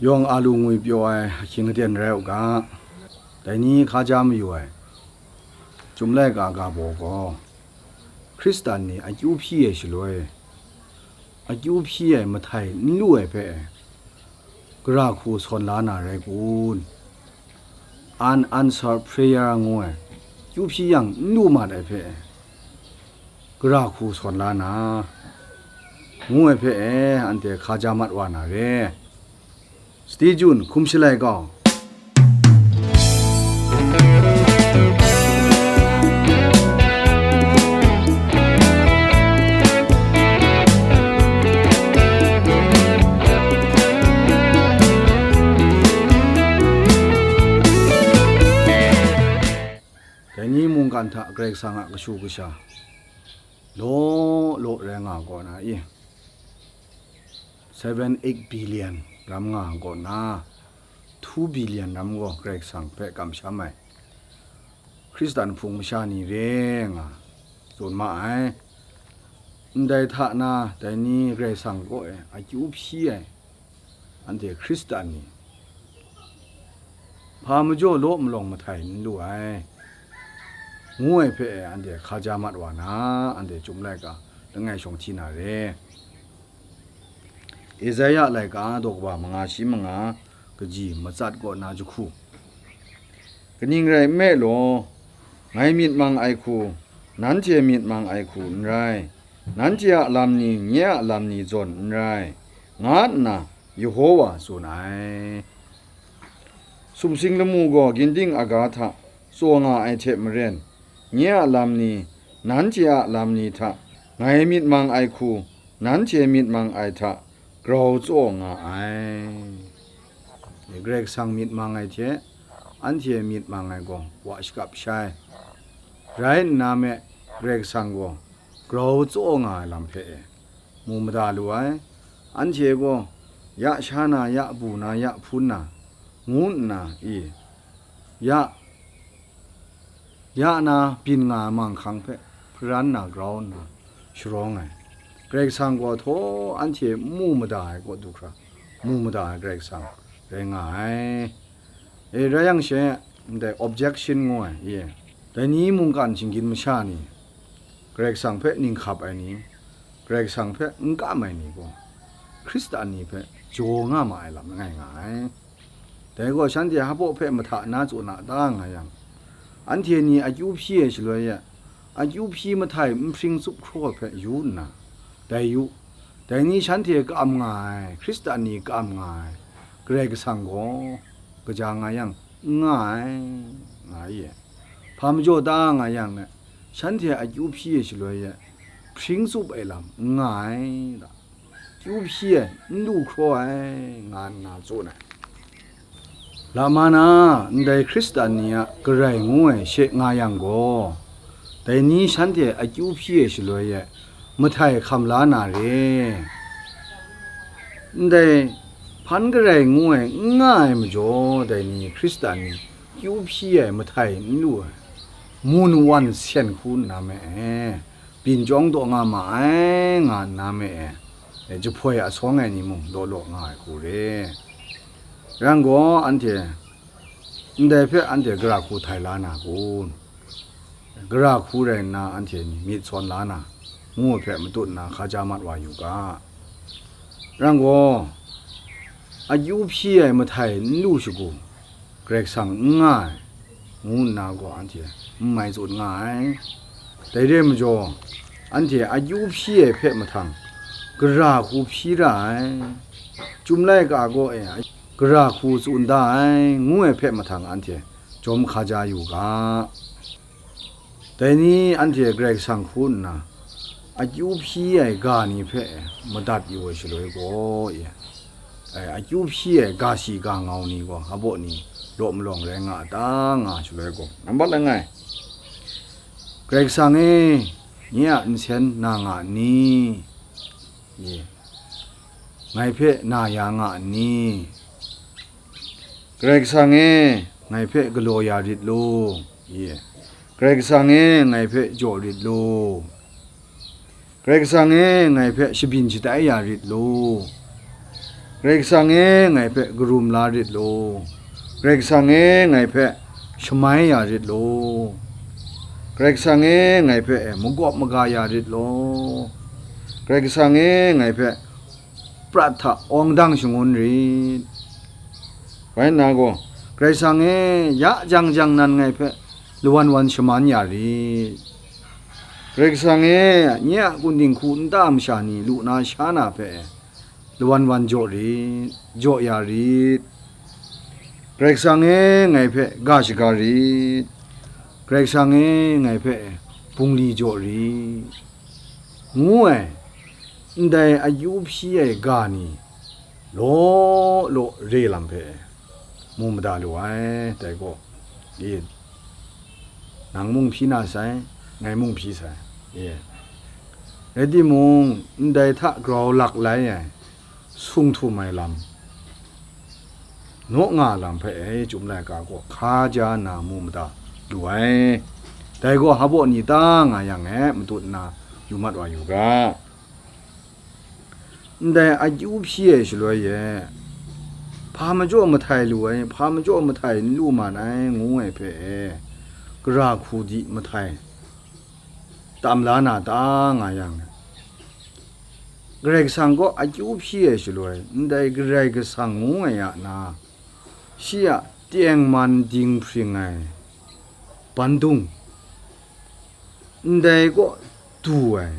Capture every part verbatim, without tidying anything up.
Yawng a lu ngwi pyaw ai ahkying aten rai u ga, dai ni hkaja mayu ai Chyum laika ga baw gaw, Hkristan ni akyu hpyi ai shaloi, akyu hpyi ai mahtai n lu ai hpe, gara hku sawn la na rai kun? Unanswered prayer ngu ai, akyu hpyi yang n lu mat ai hpe, gara hku sawn la na, ngu ai hpe e, anhte hkaja mat wa na re. Stay tuned, hkum shalai gaw. Dai ni mungkan hta Karai Kasang a kashu kasha law law rai nga kaw na i, seven eight billion ram nga kaw na, two billion ram gaw Karai Kasang hpe kamsham ai Hkristan hpung masha ni re nga tsun ma ai. Ndai hta na, dai ni Karai Kasang kaw e akyu hpyi ai anhte Hkristan ni, hpa majaw law malawng mahtai n lu ai, ngu ai hpe anhte hkaja mat wa na, anhte Chyum laika langai shawng hti na re. Esaia laika daw kaba manga shi manga, kaji matsat kaw na jahku. Kaning rai nme law, ngai myit mang ai hku, nanhte myit mang ai hku n rai, nanhte a lam ni nye a lam ni zawn n rai, nga nna Yehova tsun ai. Sumsing lamu gaw ginding aga hta tsaw nga ai hte maren, nye a lam ni, nanhte a lam ni hta ngai myit mang ai hku, nanhte myit mang ai hta grau tsaw nga ai. Karai Kasang myit mang ai hte anhte myit mang ai gaw wa shakap shai. Rai nna me, Karai Kasang gaw grau tsaw nga ai lam hpe e, mu mada lu ai. Anhte gaw ya sha na, ya bu na, ya hpun na, ngu nna i, ya, ya na byin nga ai manghkang hpe hparan na grau nna sharawng ai. Karai Kasang gaw htaw anhte n mu mada ai kaw du hkra, mu mada ai Karai Kasang rai nga ai. E, rai yang she, ndai objection ngu ai, ye, dai ni mungkan shinggyim masha ni, Karai Kasang hpe ninghkap ai ni, Karai Kasang hpe n kam ai ni gaw, Hkristan ni hpe jaw nga ma ai lam langai nga ai. Dai gaw shanhte hpaw hpe mahta na tsun a ta nga yang, anhte ni akyu hpyi ai shaloi e, akyu hpyi mahtai n hpring tsup hkraw ai hpe yu nna, dai yu, dai ni shanhte kam nga ai, Hkristan ni kam nga ai, Karai Kasang gaw kaja nga yang, n nga ai, nga i e. Hpa majaw ta nga yang e, shanhte akyu hpyi ai shaloi e, hpring tsup ai lam n nga ai, da, akyu hpyi ai, n lu hkraw ai, nga nna tsun ai. Lama na, ndai Hkristan ni a garai ngu ai she nga yang gaw, dai ni shanhte akyu hpyi ai shaloi e, mahtai hkam la na re. Ndai hpan garai ngu ai n nga ai majaw, dai ni Hkristan ni kyu hpyi ai mahtai n lu ai, mun wan sen hku nna me e, byin chyawng taw nga ma ai, nga nna me e, e, jahpoi asawng ai ni mung law law nga ai hku re. Yang gaw, anhte ndai hpe anhte gara hku htai la na kun? Gara hku rai nna anhte ni myit sawn la na, ngu ai hpe matut nna hkaja mat wa yu ga. Yang gaw, akyu hpyi ai mahtai n lu shagu, Karai Kasang n nga ai, ngu nna gaw anhte n mai tsun nga ai. Dai re ai majaw, anhte akyu hpyi ai hpe mahtang, gara hku hpyi ra ai, Chyum laika gaw e, gara hku tsun da ai, ngu ai hpe mahtang anhte jawm hkaja yu ga. Dai ni anhte Karai Kasang hku nna akyu hpyi ai ga ni hpe madat yu ai shaloi gaw, e, ai, akyu hpyi ai ga shi ga ngau ni gaw, hpaw ni law malawng rai nga a ta, nga shaloi gaw, nambat langai, Karai Kasang e, nye a nsen na nga n ni? Ye. Ngai hpe na ya nga n ni? Karai Kasang e, ngai hpe galaw ya rit law, ye. Karai Kasang e, ngai hpe jaw rit law. Karai Kasang e, ngai hpe shabyin shatai ya rit law. Karai Kasang e, ngai hpe karum la rit law. Karai Kasang e, ngai hpe shamai ya rit law. Karai Kasang e, ngai hpe e magawp maga ya rit law. Karai Kasang e, ngai hpe prat hta awng dang shangun rit. Rai nna gaw, Karai Kasang e, ya jang jang nan ngai hpe lawan wan shaman ya rit. Karai Kasang e, nye a kunding hku nta masha ni lu na sha na hpe lawan wan jaw rit, jaw ya rit. Karai Kasang e, ngai hpe ga shaga rit. Karai Kasang e, ngai hpe bungli jaw rit, ngu ai, ndai akyu hpyi ai ga ni law law re lam hpe mu mada lu ai. Dai gaw, e, nang mung hpyi na sai, ngai mung hpyi sai, e, rai timung, ndai hta grau lak lai ai, sung htum ai lam, naw nga lam hpe e, Chyum laika gaw hka ja na mu mada lu ai. Dai gaw, hpa baw ni ta nga yang e, matut nna yu mat wa yu ga. Ndai akyu hpyi ai shaloi e, hpa majaw mahtai lu ai, hpa majaw mahtai n lu man ai, ngu ai hpe e, gara hku di mahtai tam la na ta nga yang, Karai Kasang gaw akyu hpyi ai shaloi, ndai Karai Kasang ngu ai a na, shi a tengman dinghpring ai bandung, ndai kaw du ai,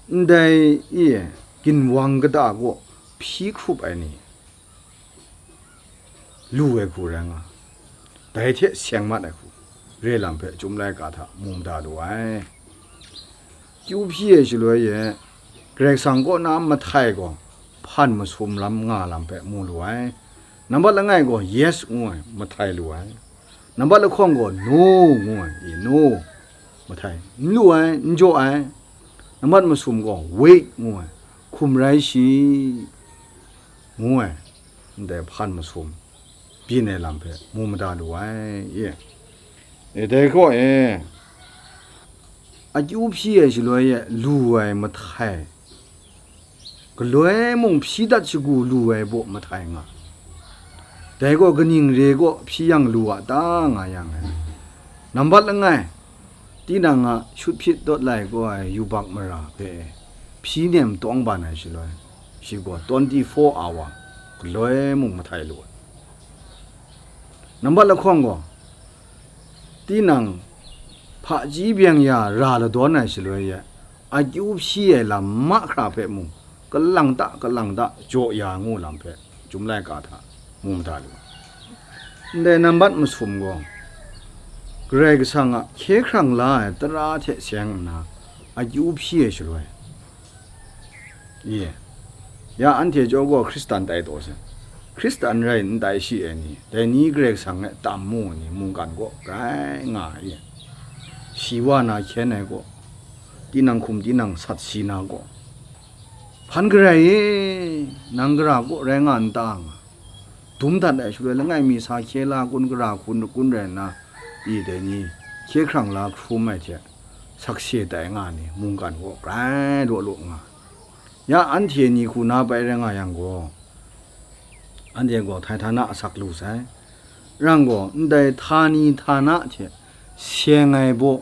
ndai e ginwang kata kaw hpyi hkrup ai ni, lu ai hku rai nga, dai hte seng mat ai hku, re lam hpe Chyum laika hta mu mada lu ai. Kyu hpyi ai shaloi e, Karai Kasang kaw na mahtai gaw, hpan masum lam nga lam hpe mu lu ai. Nambat langai gaw, yes ngu ai, mahtai lu ai. Nambat lahkawng gaw, no ngu ai, e, no, mahtai n lu ai, n jaw ai. Nambat masum gaw, wait ngu ai, hkum rai shi, ngu ai, ndai hpan masum byin ai lam hpe mu mada lu ai, e. E, dai kaw e, akyu hpyi ai shaloi e lu ai mahtai, galoi mung hpyi dat shagu lu ai baw mahtai nga, dai gaw kaning re kaw hpyi yang lu a ta nga yang ai. Nambat langai, tinang a shut hpyit dawt lai kaw ai yubak mara hpe hpyi nem tawng ban ai shaloi, shi gaw twenty-four hour galoi mung mahtai lu ai. Nambat lahkawng gaw, tinang hpaji byeng ya ra ladawn ai shaloi e, akyu hpyi ai lam mahkra hpe mung, kalang ta, kalang ta, jaw ya ngu lam hpe, Chyum laika hta mu mada lu ai. Ndai nambat masum gaw, Karai Kasang a hkye hkrang la ai tara hte seng nna, akyu hpyi ai shaloi, e, ya anhte jaw gaw Hkristan tai taw sai, Hkristan rai n tai shi ai ni, dai ni Karai Kasang e tam mu ai ni, mungkan kaw grai nga ai, e, shi wa na hkyen ai kaw, tinang hkum tinang sat si na gaw, hpan garai e, nang gara kaw rai nga n ta nga, dum dat ai shaloi langai mi sa hkye la kun, gara hkun kun rai nna, i dai ni hkye hkrang la hkrum ai hte sakse tai nga ni, mungkan kaw grai law law nga. Ya anhte ni hku na bai rai nga yang gaw, anhte gaw htai htana asak lu sai. Rang gaw, ndai htani htana hte seng ai baw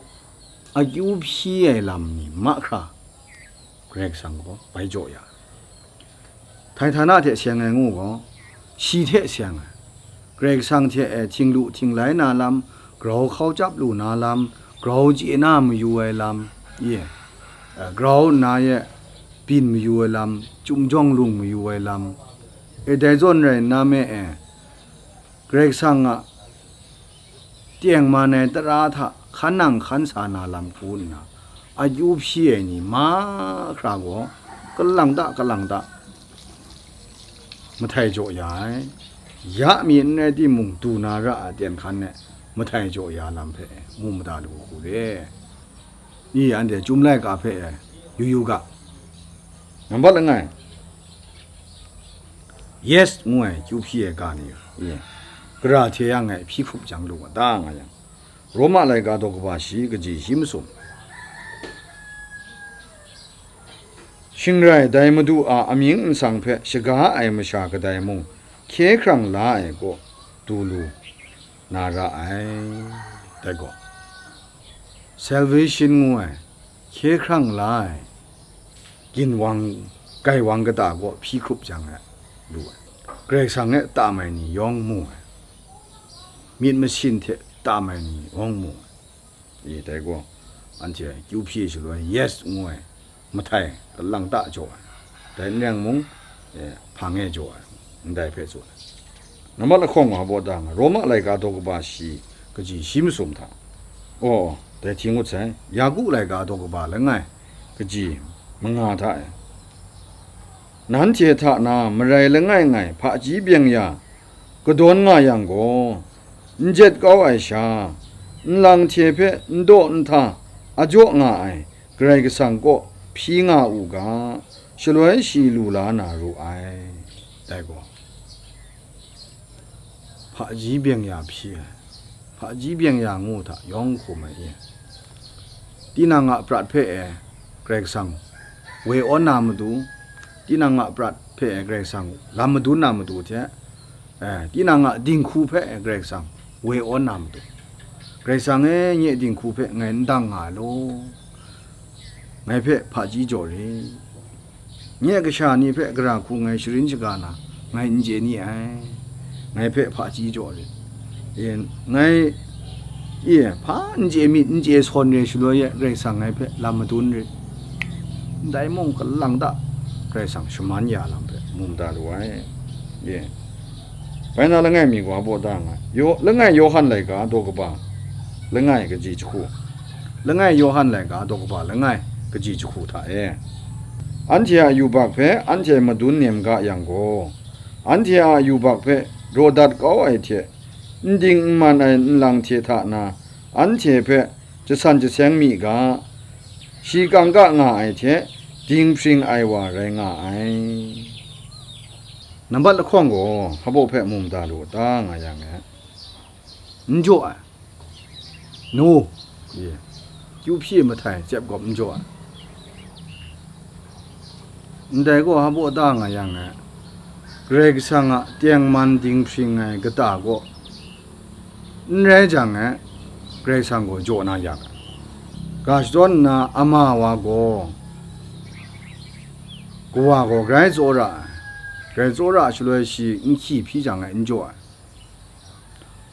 akyu hpyi ai lam ni mahkra, Karai Kasang gaw bai jaw ya ai. Htai htana hte seng ai ngu gaw, shi hte seng ai, Karai Kasang hte e htinglu htinglai na lam, grau hkau chyap lu na lam, grau chye na mayu ai lam, ye, grau nna ye byin mayu ai lam, chyum jawng lung mayu ai lam, e, dai zawn rai nna me e, Karai Kasang a tengman ai tara hta hkan nang hkan sa na lam hku nna, akyu hpyi ai ni mahkra gaw, kalang ta, kalang ta, mahtai jaw ya ai. Ya mi n rai timung, du na ra ai ten hkan e mahtai jaw ya lam hpe mu mada lu hku re. I anhte Chyum laika hpe e yu yu ga. Nambat langai, yes ngu ai kyu hpyi ai ga ni, i, gara hte yang e hpyi hkrup jang lu wa ta nga yang, Roma laika daw kaba shi, kaji shi masum, Shing rai, dai Madu a amying nsang hpe shaga ai masha kadai mung hkye hkrang la ai kaw du lu na ra ai. Dai gaw, salvation ngu ai, hkye hkrang la ai, ginwang, gaiwang kata kaw hpyi hkrup jang e lu ai. Karai Kasang e tam ai ni yawng mu ai, myit masin hte tam ai ni yawng mu ai. I, dai gaw, anhte kyu hpyi shaloi, yes ngu ai, mahtai kalang ta jaw ai, dai n rai mung, e, hpang e jaw ai, ndai hpe tsun ai. Nambat lahkawng wa baw da nga, Roma laika daw kaba shi, kaji shi masum hta. Aw, dai hti ngut sai, Yaku laika daw kaba langai, kaji manga hta e. Nanhte hta na marai langai ngai hpaji byeng ya kadawn nga yang gaw, n jet kau ai sha, nlang hte hpe n daw n hta a jaw nga ai Karai Kasang kaw hpyi nga u ga, shaloi shi lu la na ru ai. Dai gaw, hpaji byeng ya hpyi ai, hpaji byeng ya ngu hta yawng hkum ai e. Tinang a prat hpe e Karai Kasang woi awn na matu, tinang a prat hpe e Karai Kasang lam madun na matu hte, e, tinang a dinghku hpe e Karai Kasang woi awn na matu, Karai Kasang e, nye dinghku hpe ngai n dang nga ai law, ngai hpe hpaji jaw rit. Nye kasha ni hpe gara hku ngai sharin shaga na, ngai n chye ni ai, ngai hpe hpaji jaw rit. E, ngai, e, hpa n chye myit, n chye sawn re shaloi e, Karai Kasang ngai hpe lam madun rit. Ndai mung kalang ta, Karai Kasang shaman ya lam hpe mu mada lu ai. E, bai na langai mi gaw baw da nga, Yo-, langai Yawhan laika daw kaba langai kaji jahku, langai Yawhan laika daw kaba langai kaji jahku hta e, anhte a yubak hpe anhte madun nem ga yang gaw, anhte a yubak hpe raw dat kau ai hte, n ding n man ai nlang hte hta na, anhte hpe jasan jaseng mi ga, shi kangka nga ai hte, dinghpring ai wa rai nga ai. Nambat lahkawng gaw, hpabaw hpe mu mada lu ta nga yang e, n jaw ai. Nu, ye, kyu hpyi mahtai cep gawp n jaw ai. Ndai gaw hpabaw ta nga yang e, Karai Kasang a tengman dinghpring ai kata gaw n rai jang e, Karai Kasang gaw jaw na ya ga. Ga shadawn nna ama wa gaw, kawa gaw grai tsawra ai, grai tsawra ai shaloi shi n hkyi hpyi jang e, n jaw ai,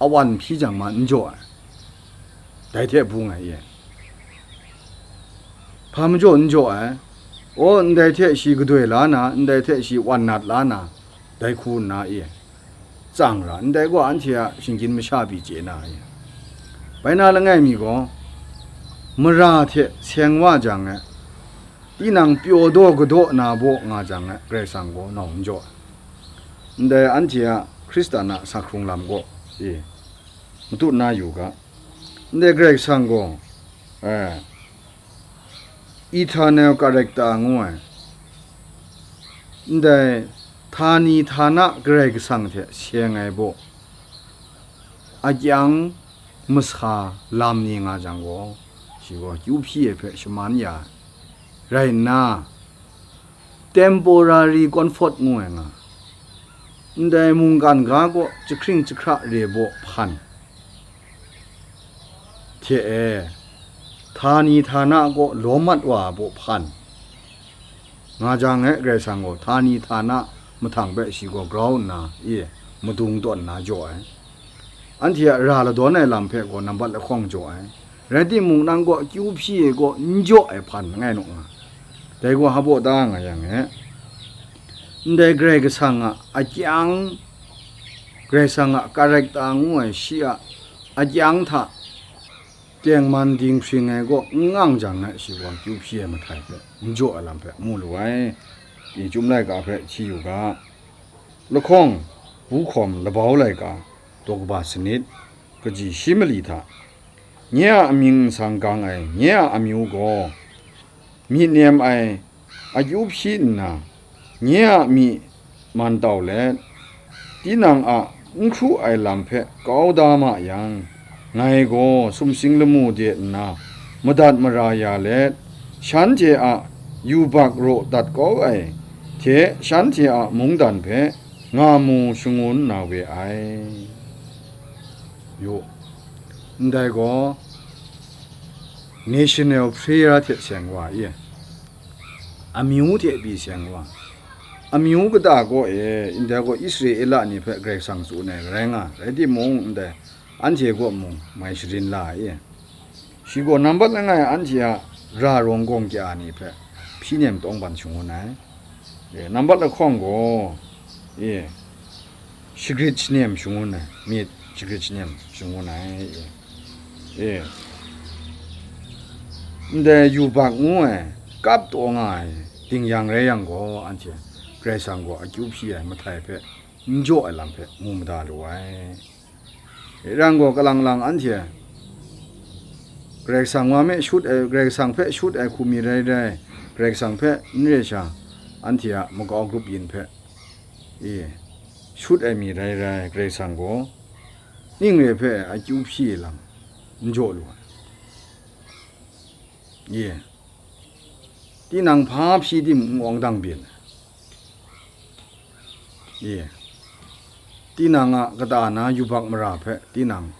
awan hpyi jang ma n jaw ai, dai hte bung ai e. Hpa majaw n jaw ai? Aw, ndai hte shi gadoi la na, ndai hte shi wan nat la na, dai hku nna e, tsang ra, ndai gaw anhte a shinggyim masha pyi chye na e. Bai na langai mi gaw, mara hte seng wa jang e, tinang pyaw daw kadaw na baw nga jang e, Karai Kasang gaw nau n jaw ai. Ndai anhte a Hkristan a sa hkrung lam gaw, e, matut na yu ga. Ndai Karai Kasang gaw, e, eternal character ngu ai, ndai htani htana Karai Kasang hte seng ai baw, akyang masa lam ni nga jang gaw, shi gaw kyu hpyi ai hpe shaman ya ai. Rai nna, temporary comfort ngu ai nga, ndai mungkan ga gaw jahkring jahkra re baw hpan hte e, htani htana gaw lawm mat wa ai baw hpan nga jang e, Karai Kasang gaw htani htana mahtang hpe shi gaw grau nna, e, madung tawn nna jaw ai. Anhte a ra ladawn ai lam hpe gaw nambat lahkawng jaw ai. Rai timung, nang gaw kyu hpyi ai gaw n jaw ai hpan langai naw nga. Dai gaw hpabaw ta nga yang e, ndai Karai Kasang a akyang, Karai Kasang a character ngu ai shi a akyang hta tengman dinghpring ai gaw n ngang jang e, shi gaw kyu hpyi ai mahtai hpe n jaw ai lam hpe mu lu ai. I Chyum laika hpe hti yu ga, lahkawng, bu hkawm, labau laika, daw kaba sanit, kaji shi mali hta, nye a amying nsang gang ai nye a amyu gaw, myi nem ai akyu hpyi nna, nye a myi man tau let, tinang a n hkru ai lam hpe kau da ma yang, ngai gaw sumsing lamu de nna madat mara ya let, shanhte a yubak raw dat kau ai hte shanhte a mungdan hpe nga mu shangun na we ai. Yu, ndai gaw national prayer hte seng wa i, amyu hte pyi seng wa, amyu kata gaw e, ndai gaw Israela ni hpe Karai Kasang tsun ai rai nga, rai timung, ndai anhte kaw mung mai sharin la ai. Shi gaw nambat langai anhte a ra rawng gawng kya ni hpe hpyi nem tawngban shangun ai. E, nambat lahkawng gaw, e, shagrit shanem shangun ai, myit shagrit shanem shangun ai, e, e, ndai yubak ngu ai, kap taw nga ai, ding yang rai yang gaw, anhte Karai Kasang gaw akyu hpyi ai mahtai hpe n jaw ai lam hpe mu mada lu ai. Rai yang gaw, kalang lang anhte Karai Kasang wa me shut ai, Karai Kasang hpe shut ai hku mi rai rai, Karai Kasang hpe n re sha, anhte a makau grup yin hpe, e, shut ai mi rai rai, Karai Kasang gaw ning re hpe akyu hpyi lam n jaw lu ai. Ye. Tinang hpa hpyi tim n awng dang byin. Ye. Tinang a kata na yubak mara hpe tinang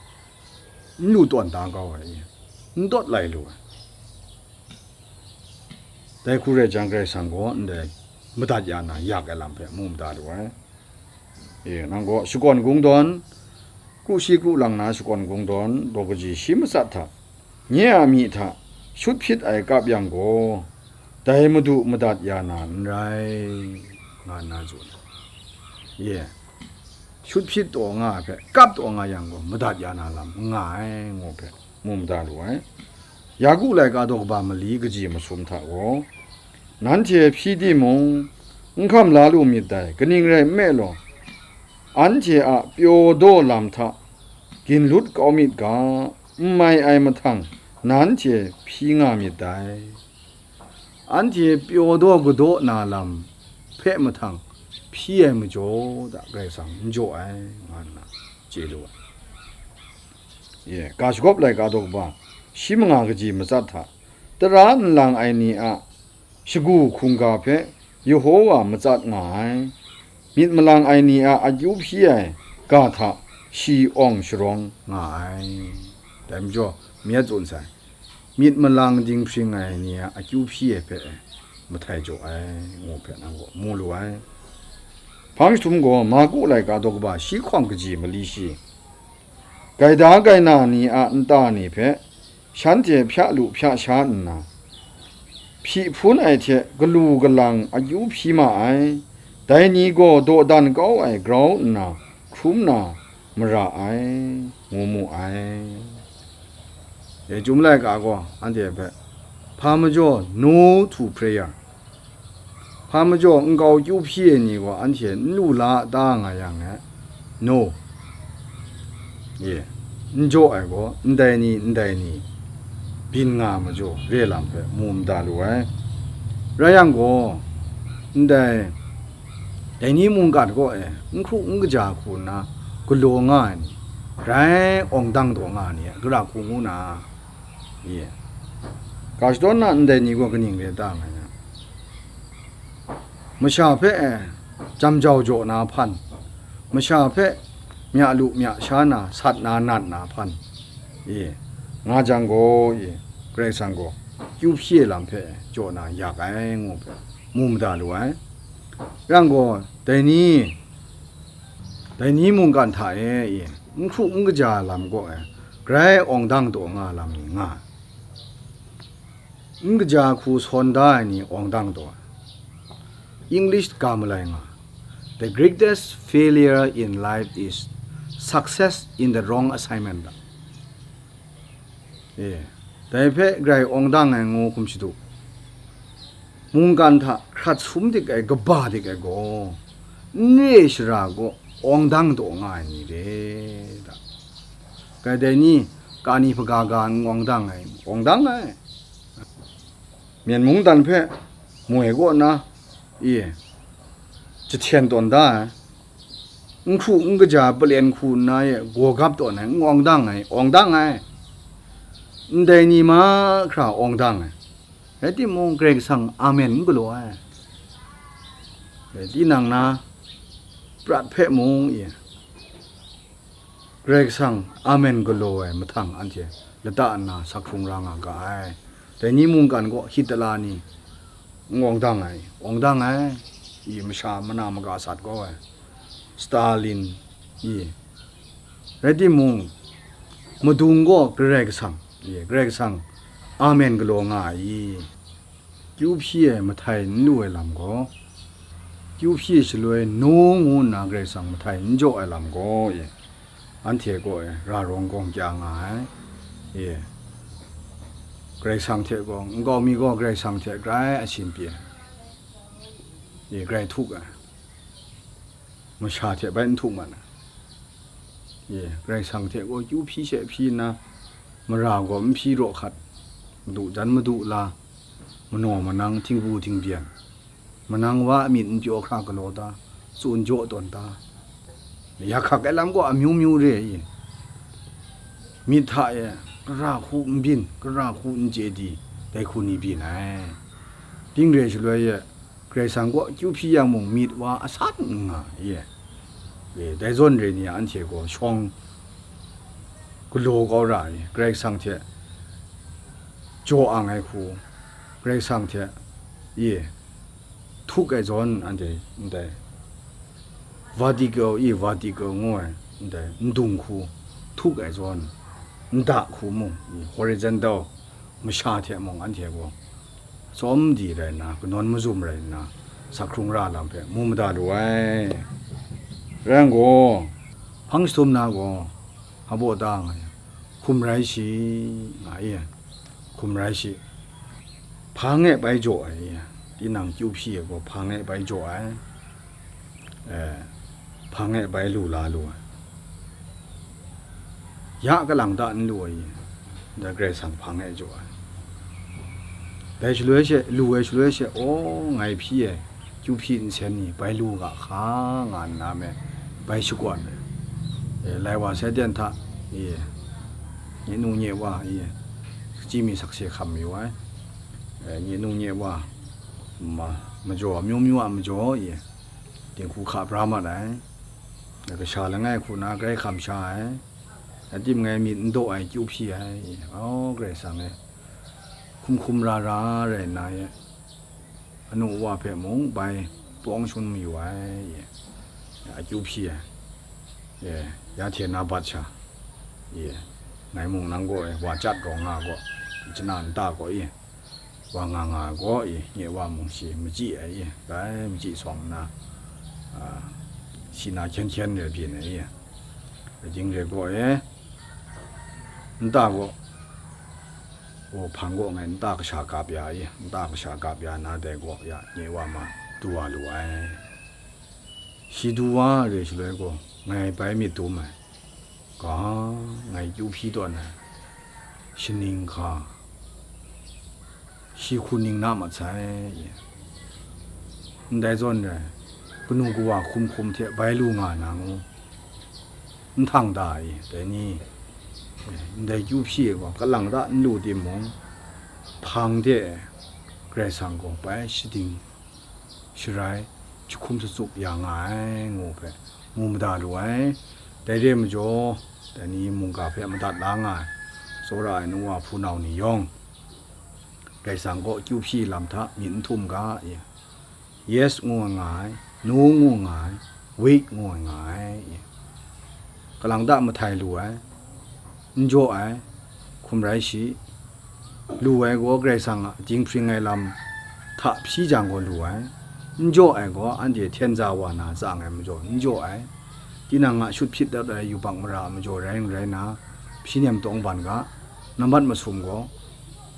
n lu tawn da kau ai, ye. N tawt lai lu ai. Dai hku rai jang, Karai Kasang gaw ndai madat ya na yak ai lam hpe mu mada lu ai. E, nang gaw shakawn kungdawn, kru shi kru lang na shakawn kungdawn, daw kaji shi matsat hta, nye a myi hta shut hpyit ai kap yang gaw, dai Madu madat ya na n rai, nga nna tsun. Ye, shut hpyit taw nga ai hpe, kap taw nga yang gaw, madat ya na lam n nga ai, ngu hpe mu mada lu ai. Yaku laika daw kaba mali kaji masum hta gaw, nanhte hpyi timung, n hkam la lu myit dai, kaning rai nme law, anhte a pyaw daw lam hta ginlut kau myit ga, n mai ai mahtang nanhte hpyi nga myit dai. Anhte pyaw daw kadaw na lam hpe mahtang hpyi ai majaw da, Karai Kasang n jaw ai, nga nna chye lu ai. Ye, ga shagawp laika daw kaba shi manga kaji matsat hta, tara nlang ai ni a shagu hkungga hpe Yehova matsat nga ai. Myit malang ai ni a akyu hpyi ai ga hta shi awng sharawng nga ai. Dai majaw, mi a tsun sai, myit malang dinghpring ai ni a akyu hpyi ai hpe mahtai jaw ai, ngu hpe nang gaw mu lu ai. Hpang jahtum gaw, Marku laika daw kaba shi hkawng kaji mali shi, gaida gaina ni a nta ni hpe shanhte hpya lu hpya sha nna, hpyi hpun ai hte galu galang akyu hpyi ma ai, dai ni gaw dawdan kau ai grau nna hkrum na mara ai, ngu mu ai. E, Chyum laika gaw anhte hpe, hpa majaw, no to prayer. Hpa majaw nkau kyu hpyi ai ni gaw anhte n lu la a ta nga yang e, no, ye, n jaw ai gaw, ndai ni, ndai ni, byin nga majaw, re lam hpe mu mada lu ai. Rai yang gaw, ndai, dai ni mungkan kaw e, n hkru n kaja hku nna galaw nga ai ni, grai awng dang taw nga ai ni, gara hku ngu na, ye, ga shadawn na ndai ni gaw kaning re ta nga yang, masha hpe, e, jam jau jaw na hpan, masha hpe mya lu mya sha na, sat na nat na hpan, e, nga jang gaw, e, Karai Kasang gaw kyu hpyi ai lam hpe jaw na yak ai, ngu hpe mu mada lu ai. Yang gaw, dai ni, dai ni mungkan hta e, e, n hkru n kaja lam kaw e, grai awng dang taw nga lam ni nga ai. N kaja hku sawn da ai ni awng dang taw ai. English ga malai nga, "The greatest failure in life is success in the wrong assignment," da. E, dai hpe grai awng dang ai ngu hkum shadu. Mungkan hta hkrat sum dik ai, kaba dik ai gaw, n re shara gaw awng dang taw nga ai ni re, da. Grai dai ni, kani hpaga ga n awng dang ai, awng dang ai. Myen mungdan hpe moi kaw nna, e, jahten tawn da ai. N hkru n kaja palen hku nna e, gawgap tawn ai, n awng dang ai, awng dang ai. Ndai ni mahkra awng dang ai. Rai timung, Karai Kasang amen n galaw ai. Dai tinang na prat hpe mung, i, Karai Kasang amen galaw ai mahtang anhte lata nna sak hkrung ra nga ga ai. Dai ni mungkan gaw Hitler ni n awng dang ai, awng dang ai, i, masha mana maga sat kau ai, Stalin, i, rai timung, madung gaw Karai Kasang, i, Karai Kasang amen galaw nga ai, i. Kyu hpyi ai mahtai n lu ai lam gaw, kyu hpyi shaloi nu ngu nna Karai Kasang mahtai n jaw ai lam gaw, e, anhte gaw, e, ra rawng gawng kya nga ai. E, Karai Kasang hte gaw, nkau mi gaw Karai Kasang hte grai a shin pyi ai. E, grai htuk ai. Masha hte bai n htuk mat ai. Ye, Karai Kasang hte gaw kyu hpyi she hpyi nna, mara gaw n hpyi raw hkat, madu jan madu la, manaw manang, htingbu htingbyen, manang wa a myit n pyaw hkra galaw ta, tsun jaw tawn ta, ya hkak ai lam gaw amyu myu re ai. Myit hta e, kara hku n byin, kara hku n chye di, dai hku ni byin ai. Ting re shaloi e, Karai Kasang kaw akyu hpyi yang mung myit wa asan n nga, ye. E, dai zawn re ni a anhte gaw shawng galaw kau ra ai, Karai Kasang hte jaw ang ai hku, Karai Kasang hte, ye, htuk ai zawn anhte ndai vertical, i, vertical ngu ai, ndai ndung hku htuk ai zawn, nda hku mung, i, horizontal, masha hte mung anhte gaw tsawm di rai nna, kanawn mazum rai nna, sak hkrung ra lam hpe mu mada lu ai. Rai yang gaw, hpang jahtum na gaw, hpa baw ta nga yang, hkum rai shi, nga i, hkum rai shi, hpang e bai jaw ai, tinang kyu hpyi ai gaw hpang e bai jaw ai. E, hpang e bai lu la lu ai. Ya kalang ta n lu ai, ndai Karai Kasang hpang e jaw ai. Dai shaloi she, lu ai shaloi she, aw, ngai hpyi ai, kyu hpyi nsen ni bai lu ga hka, nga nna me, bai shakawn ai. E, lai wa sai ten hta, e, nye nu nye wa, e, sachyi mi sakse hkam mayu ai. E, nye nu nye wa, ma, majaw, amyu myu a majaw, e, dinghku hka bra mat ai. Kasha langai hku na grai hkam sha ai. Atim ngai myit n daw ai kyu hpyi ai. Aw, Karai Kasang e, hkum hkum ra ra rai nna ye, anu wa hpe mung bai pawng shangun mayu ai ye, akyu hpyi ai ye, ya hte na bat sha ye, ngai mung nang gaw e, wa chyat rawng nga gaw, chana nta gaw ye, wa nga nga ai gaw i, nye wa mung shi machyi ai i, bai machyi sawng nna, a, shi na hkyen hkyen re byin ai i, rai jing re gaw e, nta gaw, o, hpang gaw ngai nta kasha gap ya i, nta kasha gap ya na dai gaw ya, nye wa ma du wa lu ai. Shi du wa re shaloi gaw, ngai bai myit dum ai, ga, ngai kyu hpyi tawn ai, shaning hka, shi hku ning na mat sai, ndai zawn rai, kanu kawa hkum hkum hte bai lu nga na ngu, n htang da ai, dai ni, ndai kyu hpyi ai gaw, kalang ta n lu timung, hpang de, Karai Kasang gaw bai shading sharai, jahkum shatsup ya nga ai, ngu hpe mu mada lu ai. Dai re ai majaw, dai ni mungga hpe madat la nga ai, tsawra ai nu wa hpunau ni yawng, Karai Kasang kaw kyu hpyi lam hta myit n htum ga, i, yes ngu ai nga ai, no ngu nga ai, wait ngu ai nga ai, i. Kalang ta mahtai lu ai, n jaw ai, hkum rai shi, lu ai gaw Karai Kasang a dinghpring ai lam hta hpyi jang gaw lu ai, n jaw ai gaw anhte hten za wa na tsang ai majaw n jaw ai, tinang a shut hpyit dat ai yubak mara a majaw rai n rai na, hpyi nem tawng ban ga, nambat masum gaw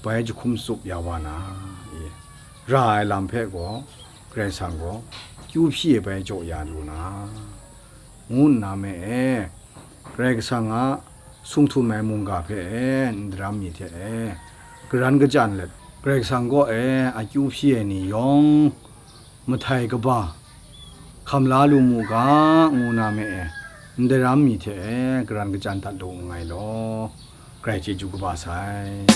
bai jahkum tsup ya wa na, i, ra ai lam hpe gaw Karai Kasang gaw kyu hpyi ai bai jaw ya lu na, ngu nna me e, Karai Kasang a sung htum ai mungga hpe e, n daram mi hte e, karan kachyan let, Karai Kasang kaw e akyu hpyi ai ni yawng, mahtai kaba, hkam la lu mu ga, ngu na me e, n daram mi hte e, karan kachyan dat lu nngai law, Karai chyeju kaba sai.